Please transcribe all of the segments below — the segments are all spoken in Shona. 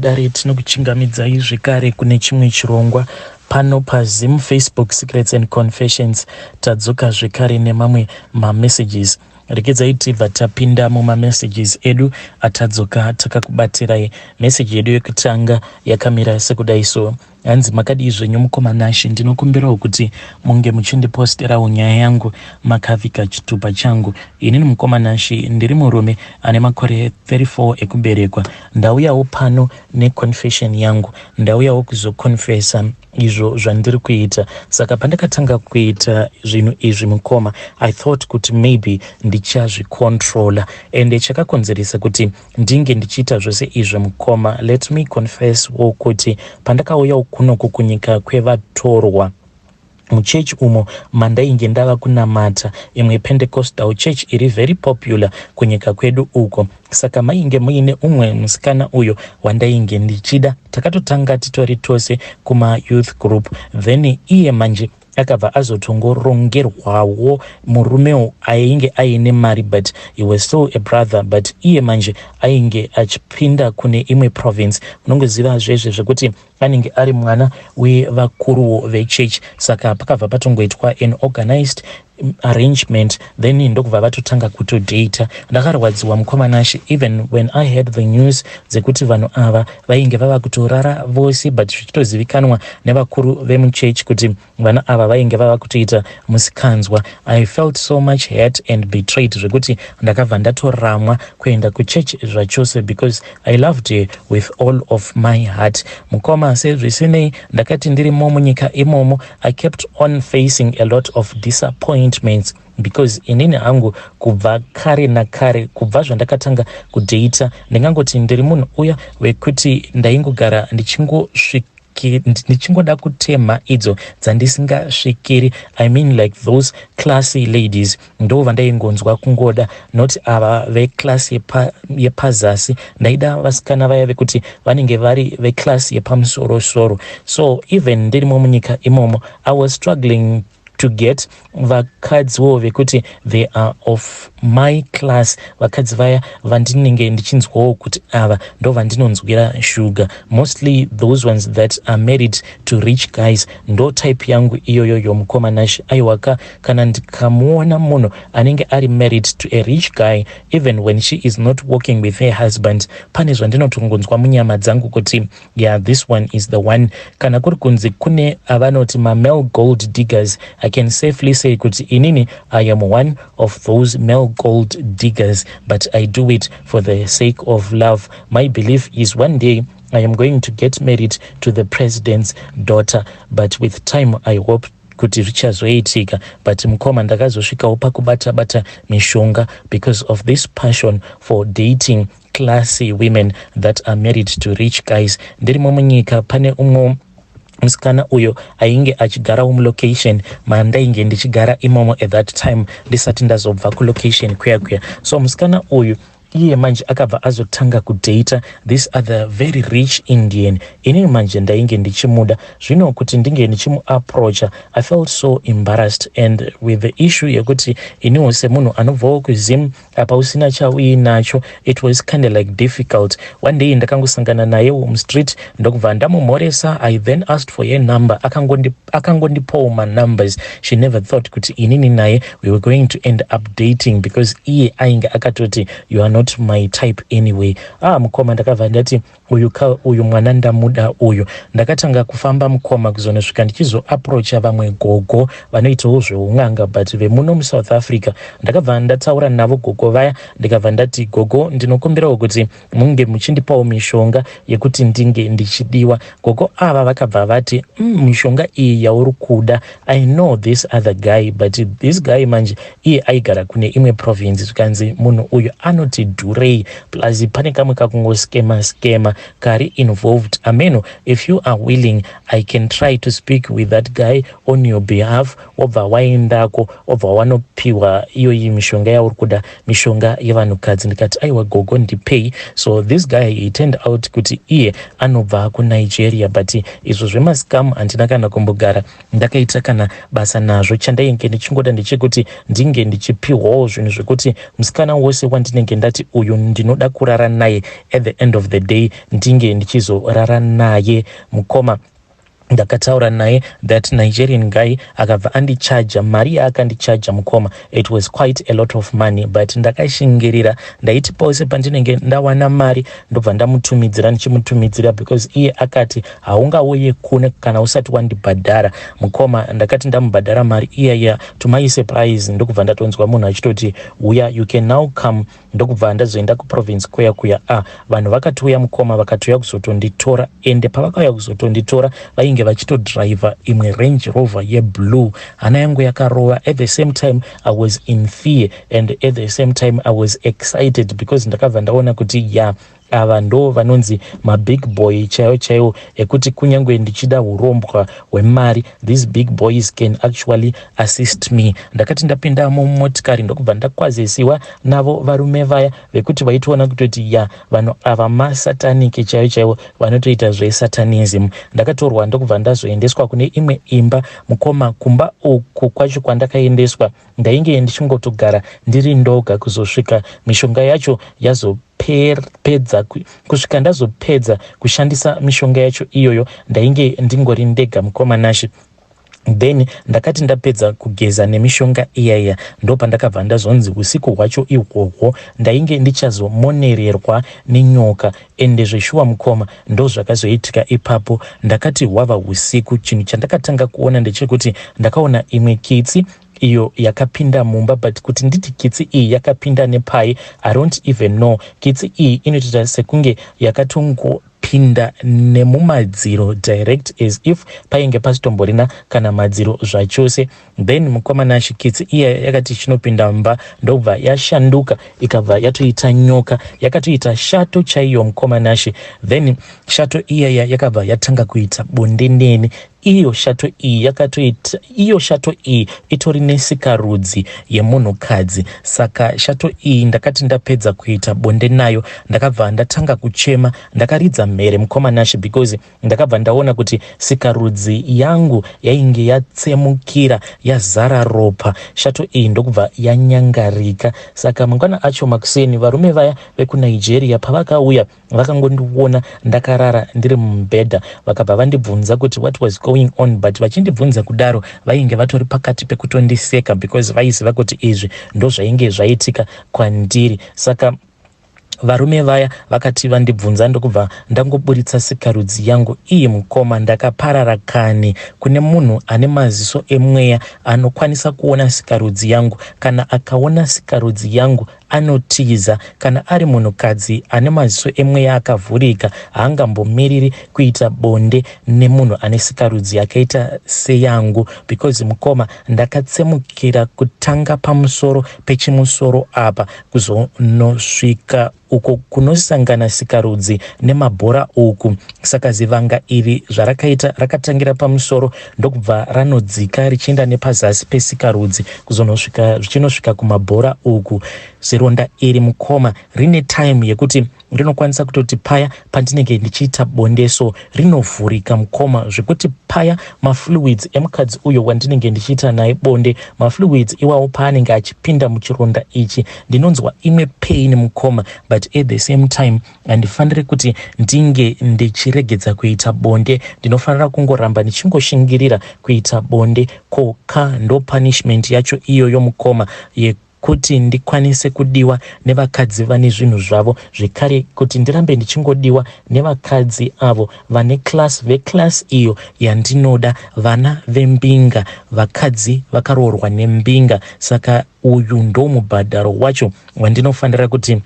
Dare tinokuchingamidzai zvekare kune chimwe chirongwa pano paZim Facebook Secrets and Confessions. Tadzoka zvekare nemamwe mamessages. Regedzai tibva tapinda mumamessages edu atadzoka takakubatirai. Message yedu yekutanga yakamira sekudai so. Hanzi makadii zvenyu mukoma Nashe, ndinokumbirawo kuti munge muchindiposterawo nyaya yangu makaviga chitupa changu. Inini mukoma Nashe ndiri murume ane makore 34 ekuberekwa. Ndauyawo pano neconfession yangu, ndauyawo kuzoconfessa izvo zvandiri kuita. Saka pandakatanga kuita zvinhu izvi mukoma, I thought kuti maybe ndichazvicontrola, ende chakakonzeresa kuti ndinge ndichiita zvose izvi mukoma, let me confess wo kuti pandakauyawo kunoku kunyika kwevatorwa, muchechi umo mandainge ndava kunamata, imwe Pentecostal church iri very popular kunyika kwedu uko. Saka mainge muine umwe musikana uyo wandainge ndichida. Takatotanga titori tose kumayouth group, then iye manje akabva azotongorongerwawo murumewo ainge aine mari, but he was still a brother, but iye manje ainge achipinda kune imwe province. Unongoziva zvezve zvekuti anenge ari mwana wevakuruwo vechechi. Saka pakabva patongoitwa an organized arrangement, then ndokubva vatotanga kutodata. Ndakarwadziwa mukoma Nashe, even when I had the news dzekuti vanhu ava vainge vava kutorara vose, but zvichitozivikanwa nevakuru vemuchechi kuti vana ava vainge vava kutoita musikanzwa. I felt so much hurt and betrayed zvekuti ndakabva ndatoramwa kuenda kuchechi zvachose, because I loved her with all of my heart, mukoma. Sezvisinei, ndakati ndirimo munyika imomo, I kept on facing a lot of disappointments, because inini hangu kubva kare nakare, kubva zvandakatanga kudheita, ndingangoti ndiri munhu uya wekuti ndaingogara ndichingosvika ndichingoda kutema idzo dzandisingasvikiri. I mean, like those classy ladies ndo vandaingonzwa kungoda, not ava veclass yepazasi. Ndaida vasikana vaya vekuti vanenge vari veclass yepamusorosoro. So even ndirimo munyika imomo, I was struggling to get vakadziwo vekuti they are of my class, vakadzi vaya vandinenge ndichinzwawo kuti ava ndo vandinonzwira shuga. Mostly those ones that are married to rich guys, ndo type yangu iyoyo yomukoma Nash. Aiwaka, kana ndikamuona munhu anenge ari married to a rich guy, even when she is not working with her husband, pane zvandinotongonzwa munyama dzangu kuti, yeah, this one is the one. Kana kuri kunzi kune avanoti mamale gold diggers, I can safely say kuti inini I am one of those male gold diggers, but I do it for the sake of love. My belief is one day I am going to get married to the president's daughter, but with time I hope kuti zvichazoitika. But mukoma, ndakazosvikawo pakubata bata mishonga because of this passion for dating classy women that are married to rich guys. Ndirimo munyika, pane umwe musikana uyo ainge achigarawo mulocation mandainge ndichigara imomo at that time, ndisati ndazobva kulocation kuya kuya. So musikana uyu iye manje akabva azotanga kudata this other very rich Indian. Inini manje ndainge ndichimuda. Zvino kuti ndinge ndichimuapproacha, I felt so embarrassed, and with the issue yekuti iniwo semunhu anobvawo kuZim, apa usina chauinacho, it was kind of like difficult. One day ndakangosangana nayewo mustreet, ndokubva ndamumhoresa. I then asked for her number. Akangondipawo manumbers. She never thought kuti inini naye we were going to end up dating, because iye ainge akatoti, "You are not my type anyway." Ah mukoma, ndakabva ndati uyu ka uyu mwana ndamuda uyu. Ndakatanga kufamba mukoma, kuzonosvika ndichizoapproacha vamwe gogo vanoitawo zveun'anga, but vemuno muSouth Africa. Ndakabva ndataura navo gogo vaya, ndikabva ndati, "Gogo, ndinokumbirawo kuti munge muchindipawo mishonga yekuti ndinge ndichidiwa." Gogo ava vakabva vati, Mishonga iyi yauri kuda, I know this other guy, but this guy manje iye aigara kune imwe province." Zvikanzi munhu uyu anoti dhurei, plus pane kamwe kakungoskema skema kari involved. Ameno, if you are willing, I can try to speak with that guy on your behalf, wobva waendako, wobva wanopiwa iyoyi mishonga yauri kuda, mishonga yevanhukadzi." Ndikati, "Aiwa gogo, ndipei." So this guy, he turned out kuti iye anobva kuNigeria, but izvo zvemascam handina kana kumbogara ndakaita kana basa nazvo. Chandainge ndichingoda ndechekuti ndinge ndichipiwawo zvinhu zvekuti musikana wose wandinenge ndati Ndakati uyu ndinoda kurara naye, at the end of the day ndinge ndichizorara naye. Mukoma, ndakataura naye that Nigerian guy, akabva andichaja mari yaakandichaja, mukoma, it was quite a lot of money, but ndakashingirira. Ndaiti pose pandinenge ndawana mari ndobva ndamutumidzira, ndichimutumidzira, because iye akati, "Haungauye kuno kana usati wandibhadhara." Mukoma, ndakati ndamubhadhara mari iyaya, to my surprise ndokubva ndatonzwa munhu achitoti, "Uya, you can now come." Ndokubva ndazoenda kuprovince kuya kuya. Ah, vanhu vakatiuya, mukoma, vakatouya kuzotonditora. Ende pavakauya kuzotonditora vainge vachitodhiraivha imwe Range Rover yeblue. Hana yangu yakarova. At the same time I was in fear and at the same time I was excited, because ndakabva ndaona kuti ya, ava ndo vanonzi mabig boy chaiwo chaiwo, ekuti kunyange ndichida urombwa hwemari, these big boys can actually assist me. Ndakati ndapinda mumotikari ndokubva ndakwazisiwa navo varume vaya vekuti vaitoona kutoti ya, vanhu ava masataniki chaivo chaivo, vanotoita zvesatanism. Ndakatorwa ndokubva ndazoendeswa kune imwe imba. Mukoma, kumba uku kwacho kwandakaendeswa ndainge ndichingotogara ndiri ndoga kuzosvika mishonga yacho yazopedza. Kusvika ndazopedza kushandisa mishonga yacho iyoyo, ndainge ndingori ndega, mukoma Nashe. Then ndakati ndapedza kugeza nemishonga iyaiya, ndo pandakabva ndazonzi usiku hwacho ihwohwo ndainge ndichazomonererwa nenyoka. Ende zveshuwa, mukoma, ndo zvakazoitika ipapo. Ndakati hwava usiku, chinhu chandakatanga kuona ndechekuti ndakaona imwe kitsi iyo yakapinda mumba. But kuti nditi kitsi iyi yakapinda nepai, I don't even know. Kitsi iyi inotoita sekunge yakatongopinda nemumadziro direct, as if painge pasitomborina kana madziro zvachose. Then, mukoma Nashe, kitsi iya yakati ichinopinda mumba ndobva yashanduka, ikabva yatoita nyoka, yakatoita shato chaiyo, mukoma Nashe. Then shato iyaya yakabva yatanga kuita bonde neni. Iyo shato iyi yakatoita, iyo shato iyi itori nesikarudzi yemunhukadzi. Saka shato iyi, ndakati ndapedza kuita bonde nayo, ndakabva ndatanga kuchema, ndakaridza mhere, mukoma Nashe, because ndakabva ndaona kuti sikarudzi yangu yainge yatsemukira, yazara ropa. Shato iyi ndokubva yanyangarika. Saka mangwana acho makuseni, varume vaya vekuNigeria pavakauya, vakangondiona ndakarara ndiri mumubhedha, vakabva vandibvunza kuti what was going on. But vachindibvunza kudaro, vainge vatori pakati pekutondiseka, because vaiziva kuti izvi ndo zvainge zvaitika kwandiri. Saka varume vaya vakati vandibvunza, ndokubva ndangoburitsa sikarudzi yangu iyi. Mukoma, ndakaparara kani. Kune munhu ane maziso emweya anokwanisa kuona sikarudzi yangu, kana akaona sikarudzi yangu anotiza. Kana ari munhukadzi ane maziso emweya akavhurika, haangambomiriri kuita bonde nemunhu ane sikarudzi yakaita seyangu, because, mukoma, ndakatsemukira kutanga pamusoro pechimusoro apa kuzonosvika uko kunosangana sikarudzi nemabhora uku. Saka zivanga iri zvarakaita, rakatangira pamusoro ndokubva ranodzika richienda nepazasi pesikarudzi kuzonosvika, zvichinosvika kumabhora uku. Zironda iri, mukoma, rine time yekuti rinokwanisa kutoti paya pandinenge ndichiita bonde so, rinovhurika, mukoma, zvekuti paya mafluids emukadzi uyo wandinenge ndichiita naye bonde, mafluids iwawo paanenge achipinda muchironda ichi, ndinonzwa imwe pain, mukoma. But at the same time handifaniri kuti ndinge ndichiregedza kuita bonde, ndinofanira kungoramba ndichingoshingirira kuita bonde. Koka ndo punishment yacho iyoyo, mukoma, yekuti ndikwanise kudiwa nevakadzi vane zvinhu zvavo, zvekare kuti ndirambe ndichingodiwa nevakadzi avo vane class, veclass iyo yandinoda, vana vembinga, vakadzi vakaroorwa nembinga. Saka uyu ndo mubhadharo wacho wandinofanira kuti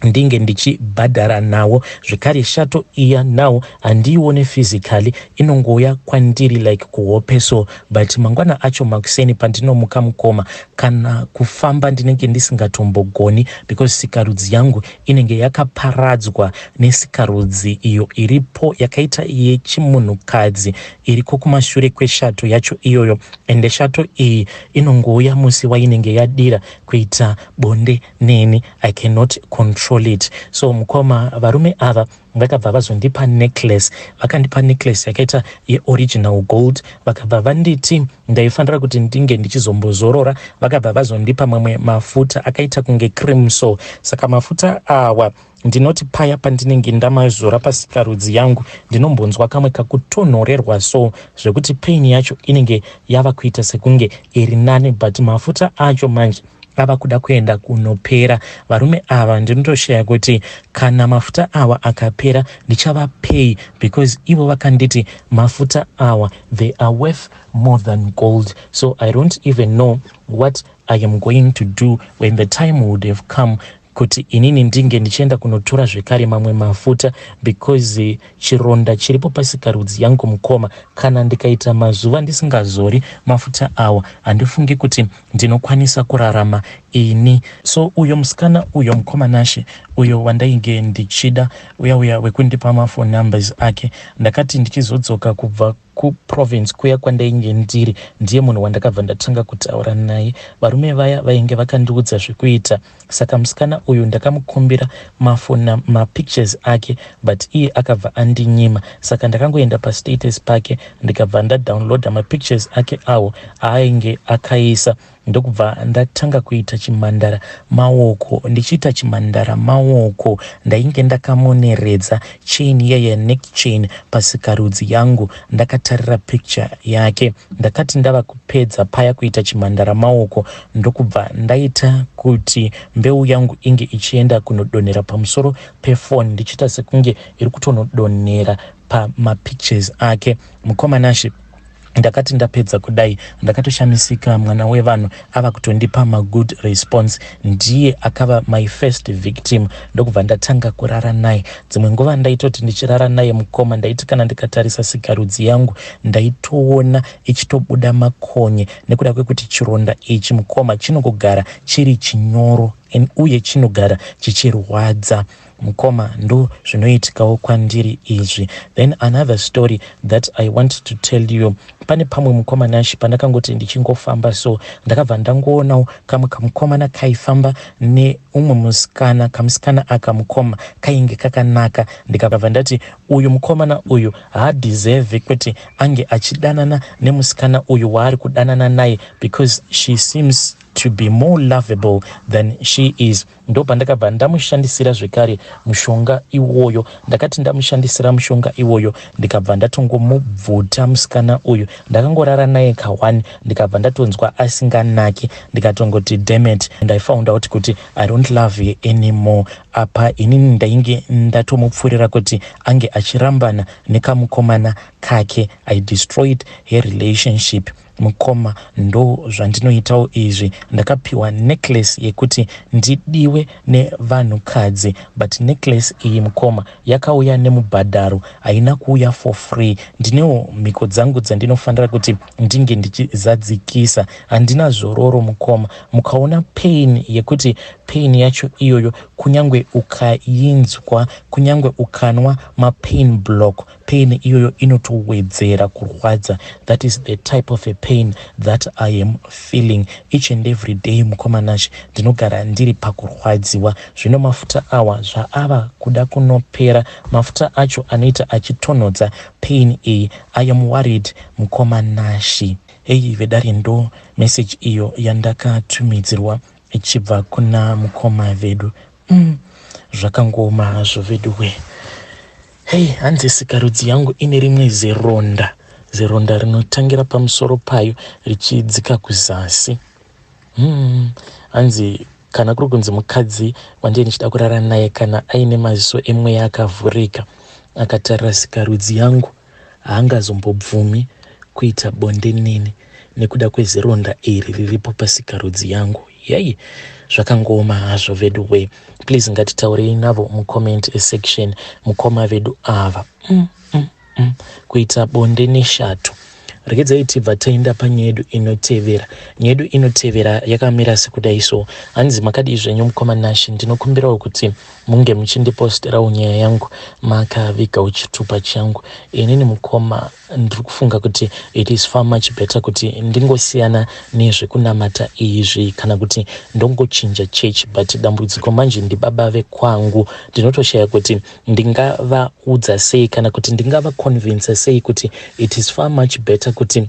ndinge ndichibhadhara nawo. Zvekare shato iya now handiione physically, inongouya kwandiri like kuhope so. But mangwana acho makuseni pandinomuka, mukoma, kana kufamba ndinenge ndisingatombogoni, because sikarudzi yangu inenge yakaparadzwa nesikarudzi iyo iripo yakaita yechimunhukadzi iriko kumashure kweshato yacho iyoyo. Ende shato iyi inongouya musi wainenge yadira kuita bonde neni. I cannot control. control it. So mukoma, varume ava vakabva vazondipa necklace. Vakandipa necklace yakaita yeoriginal gold. Vakabva vanditi ndaifanira kuti ndinge ndichizombozorora. Vakabva vazondipa mamwe mafuta akaita kunge cream. So saka mafuta awa, ndinoti paya pandinenge ndamazora pasikarudzi yangu, ndinombonzwa kamwe kakutonhorerwa, so zvekuti pain yacho inenge yava kuita sekunge iri nani. But mafuta acho manje ava kuda kuenda kunopera. Varume ava, ndinotoshaya kuti kana mafuta awa akapera ndichavapei, because ivo vakanditi mafuta awa, they are worth more than gold. So I don't even know what I am going to do when the time would have come kuti inini ndinge ndichienda kunotora zvekare mamwe mafuta, because chironda chiripo pasikarudzi yangu, mukoma, kana ndikaita mazuva ndisingazori mafuta awa, handifungi kuti ndinokwanisa kurarama ini. So uyo musikana uyo, mukoma Nashe, uyo wandainge ndichida uya uya wekundipa maphone numbers ake, ndakati ndichizodzoka kubva kuprovince kuya kwandainge ndiri, ndiye munhu wandakabva ndatanga kutaura naye. Varume vaya vainge vakandiudza zvekuita. Saka musikana uyu ndakamukumbira mafona mapictures ake, but iye akabva andinyima. Saka ndakangoenda pastatus pake, ndikabva ndadownloada mapictures ake awo aainge akaisa, ndokubva ndatanga kuita chimhandara maoko. Ndichiita chimhandara maoko, ndainge ndakamoneredza chain yeye, neck chain, pasikarudzi yangu, ndakatarira picture yake. Ndakati ndava kupedza paya kuita chimhandara maoko, ndokubva ndaita kuti mbeu yangu inge ichienda kunodonhera pamusoro pefoni, ndichiita sekunge iri kutonodonhera pamapictures ake. Mukoma Nashe, ndakati ndapedza kudai, ndakatoshamisika, mwana wevanhu ava kutondipa magood response. Ndiye akava my first victim, ndokubva ndatanga kurara naye. Dzimwe nguva ndaitoti ndichirara naye, mukoma, ndaiti kana ndikatarisa sikarudzi yangu, ndaitoona ichitobuda makonye, nekuda kwekuti chironda ichi, mukoma, chinongogara chiri chinyoro uye chinogara chichirwadza. Mukoma, ndo zvinoitikawo kwandiri izvi. Then another story that I want to tell you, pane pamwe, mukoma Nashi, pandakangoti ndichingofamba so, ndakabva ndangoonawo kamwe kamukomana kaifamba neumwe musikana. Kamusikana aka, mukoma, kainge kakanaka. Ndikabva ndati uyu mukomana uyu haadeserve kuti ange achidanana nemusikana uyu waari kudanana naye, because she seems to be more lovable than she is. Ndo pandakabva ndamushandisira zvekare mushonga iwoyo. Ndakati ndamushandisira mushonga iwoyo, ndikabva ndatongomubvuta musikana uyu. Ndakangorara naye ka1, ndikabva ndatonzwa asinganaki, ndikatongoti dammit, and I found out kuti I don't love her anymore. Apa inini ndainge ndatomupfuurira kuti ange achirambana nekamukomana kake. I destroyed her relationship. Mukoma, ndo zvandinoitawo izvi. Ndakapiwa necklace yekuti ndidiwe nevanhukadzi, but necklace iyi, mukoma, yakauya nemubhadharo, haina kuuya for free. Ndinewo mhiko dzangu dzandinofanira kuti ndinge ndichizadzikisa. Handina zororo, mukoma. Mukaona pain yekuti pain yacho iyoyo, kunyange ukainzwa, kunyange ukanwa mapain block, pain iyoyo inotowedzera kurwadza. That is the type of a pain that I am feeling each and every day. Mukoma Nashe, ndinogara ndiri pakurwadziwa. Zvino mafuta awa zvaava kuda kunopera, mafuta acho anoita achitonhodza pain iyi, I am worried, mukoma Nashi. Hei vedare, ndo message iyo yandakatumidzirwa ichibva kuna mukoma vedu. Zvakangoma hazvo vedu we. Hei, hanzi sikarudzi yangu ine rimwe zironda, zironda rinotangira pamusoro payo richidzika kuzasi. Hanzi kana kuri kunzi mukadzi wandie ndichida kurara naye, kana aine maziso emweya akavhurika, akatarira sikarudzi yangu, haangazombobvumi kuita bonde neni nekuda kwezironda iri riripo pasikarudzi yangu. Yai, zvakangoma hazvo vedu we. Please, ngatitaurei navo mucomment section, mukoma vedu ava. Kuita bonde neshato. Regedzai tibva taenda panyaya yedu inotevera. Nyaya yedu inotevera yakamira sekudai so. Hanzi makadii zvenyu mukoma Nashy, ndinokumbirawo kuti munge muchindiposterawo nyaya yangu makavigawo chitupa changu. Inini mukoma ndiri kufunga kuti it is far much better kuti ndingosiyana nezvekunamata izvi kana kuti ndongochinja church, but dambudziko manje ndibaba vekwangu. Ndinotoshaya kuti ndingavaudza sei kana kuti ndingavaconvince sei kuti it is far much better kuti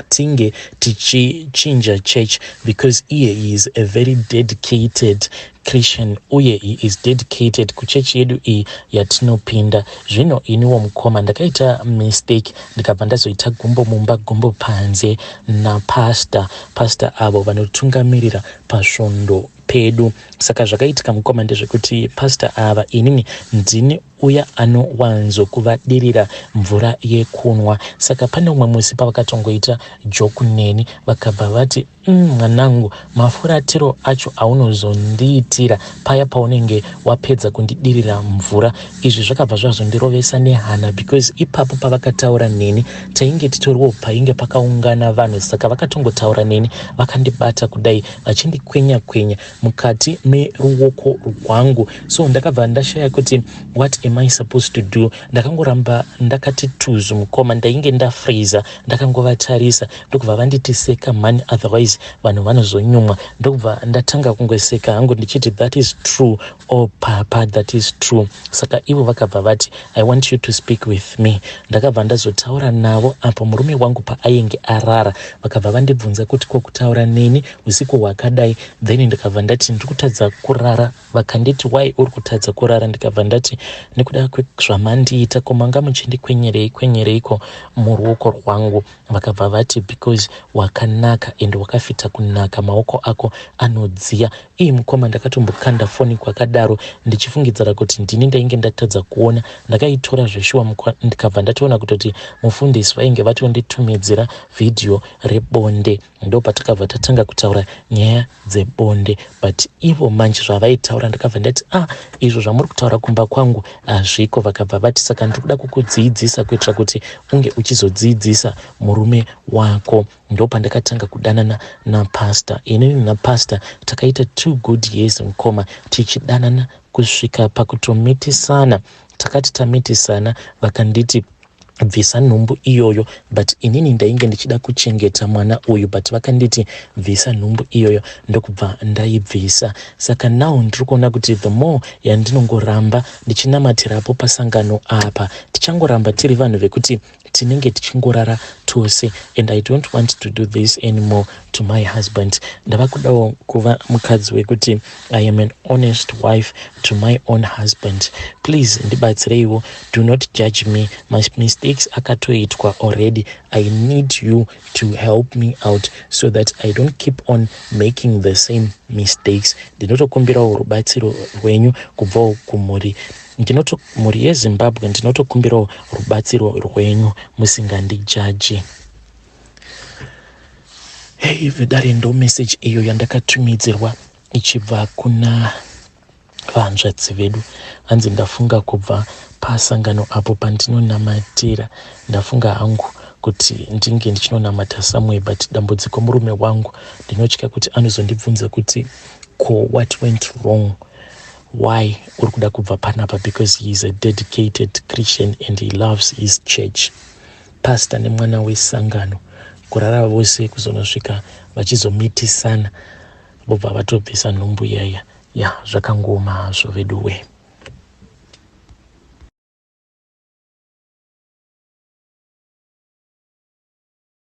tinge tichichinja church, because iye he is a very dedicated Christian uye he is dedicated kuchechi yedu iyi yatinopinda. Zvino iniwo mukoma ndakaita mistake, ndikabva ndazoita gumbo mumba gumbo panze napastor, pastor avo vanotungamirira pasvondo pedu. Saka zvakaitika mukoma ndezvekuti pastor ava, inini ndini uya anowanzo kuvadirira mvura yekunwa. Saka pane umwe musi pavakatongoita joke neni, vakabva vati, Mwanangu, mafuratiro acho aunozondiitira paya paunenge wapedza kundidirira mvura." Izvi zvakabva zvazondirovesa nehana, because ipapo pavakataura neni tainge titoriwo painge pakaungana vanhu. Saka vakatongotaura neni vakandibata kudai vachindikwenya kwenya mukati meruoko rwangu. So ndakabva ndashaya kuti what am I supposed to do. Ndakangoramba ndakati tuzu mukoma, ndainge ndafreeza ndakangovatarisa. Ndokubva vanditi, "Seka mani, otherwise vanhu vanozonyumwa." Ndokubva ndatanga kungoseka hangu ndichiti, "That is true, oh papa, that is true." Saka ivo vakabva vati, "I want you to speak with me." Ndakabva ndazotaura navo apo murume wangu paainge arara. Vakabva vandibvunza kuti, "Ko kutaura neni usiku hwakadai?" Then ndikabva ndati, "Ndiri kutadza kurara." Vakanditi, "Why uri kutadza kurara?" Ndikabva ndati, "Nekuda kwezvamandiita. Ko manga muchindikwenyerei kwenyereiko muruoko rwangu?" Vakabva vati, "Because wakanaka and wakafita kunaka, maoko ako anodziya." Ii mukoma, ndakatombokanda foni kwakadaro ndichifungidzira kuti ndini ndainge ndatadza kuona. Ndakaitora zveshuwa, ndikabva ndatoona kutoti mufundisi vainge vatonditumidzira vhidhiyo rebonde. Ndo patakabva tatanga kutaura nyaya dzebonde, but ivo manje zvavaitaura ndakabva ndati, "Ah, izvo zvamuri kutaura kumba kwangu hazviko." Vakabva vati, "Saka ndiri kuda kukudzidzisa kuitira kuti unge uchizodzidzisa murume wako." Ndo pandakatanga kudanana napastor. Inini napastor takaita 2 good years mukoma tichidanana kusvika pakutomitisana. Takati tamitisana, vakanditi, "Bvisa nhumbu iyoyo," but inini ndainge ndichida kuchengeta mwana uyu, but vakanditi, "Bvisa nhumbu iyoyo." Ndokubva ndaibvisa. Saka now ndiri kuona kuti the more yandinongoramba ndichinamatirapo pasangano apa, tichangoramba tiri vanhu vekuti tinenge tichingorara tose, and I don't want to do this anymore to my husband. Ndava kudawo kuva mukadzi wekuti I am an honest wife to my own husband. Please ndibatsireiwo, do not judge me. My mistakes akatoitwa already. I need you to help me out so that I don't keep on making the same mistakes. Ndinotokumbirawo rubatsiro rwenyu kubvawo kumhuri, ndinoto mhuri yeZimbabwe, ndinotokumbirawo rubatsiro rwenyu musingandijaji. Hei vedare, ndo message iyo yandakatumidzirwa ichibva kuna vahanzvadzi vedu. Hanzi, "Ndafunga kubva pasangano apo pandinonamatira. Ndafunga hangu kuti ndinge ndichinonamata somewhere, but dambudziko murume wangu. Ndinotya kuti anozondibvunza kuti, ko what went wrong? Why uri kuda kubva panapa?" Because he is a dedicated Christian and he loves his church. Pastor nemwana wesangano kurara vose kuzonosvika vachizomitisana, vobva vatobvisa nhumbu yaya. Ya, zvakangoma hazvo veduwe.